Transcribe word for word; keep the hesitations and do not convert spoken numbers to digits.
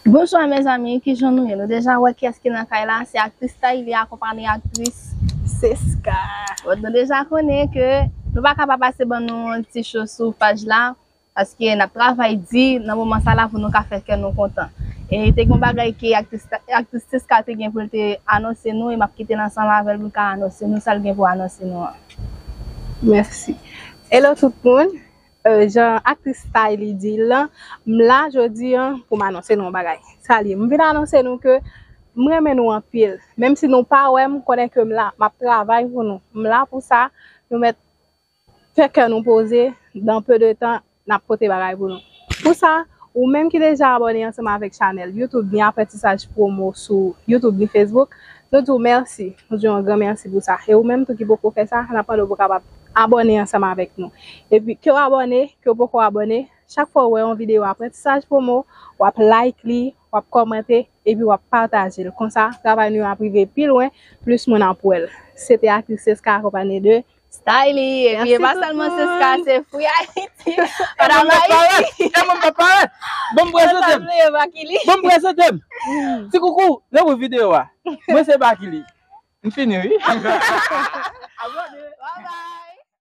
Bonjou mezanmi, kijan nou ye? Nou deja wè kiyès ki nan kay la, se aktris Stylie akonpanye aktris Seska. Bon, nou deja konnen ke nou pa ka pa pase ban nou yon ti cho sou paj la, paske n ap travay di nan moman sa la pou nou ka fè kè nou kontan. E te gen yon bagay ke aktris, aktris Seska te gen pou l te anonse nou, e m ap kite l ansanm avè l pou l ka anonse nou sa l gen pou anonse nou an. Mèsi. Hello tout moun. Euh, jan aktris Stylie di l lan, m la jodi an pou m anonse nou yon bagay. Sa l ye, m vin anonse nou ke m renmen nou anpil. Menm si nou pa wè m, konnen ke m la, m ap travay pou nou. M la pou sa, nou mèt fè kè nou poze, dans peu de temps, n ap pote bagay pou nou. Pou sa, ou menm ki deja abòne ansanm avèk chanèl YouTube ni Aprantisaj Pwomo sou YouTube ni Facebook, nou di w mèsi. Nou di w yon gran mèsi pou sa. E ou menm tou ki poko fè sa, n ap mande w pou w kapab abòne ansanm avèk nou. Epi, ke w abòne, ke w poko abòne, chak fwa w wè yon videyo Aprantisaj Pwomo, w ap like li, w ap kòmante, epi w ap pataje l. Konsa, travay nou yo ap rive pi lwen, plis moun ap wè l. Se te aktris Seska akonpanye de Stylie, epi e pa sèlman Seska, se Free Haiti. Madam Haiti. E mwen pa parèt. Ban m prezante m. Ban m prezante m. Ti koukou, nan pou videyo a. Mwen se Bakili. M fini, wi.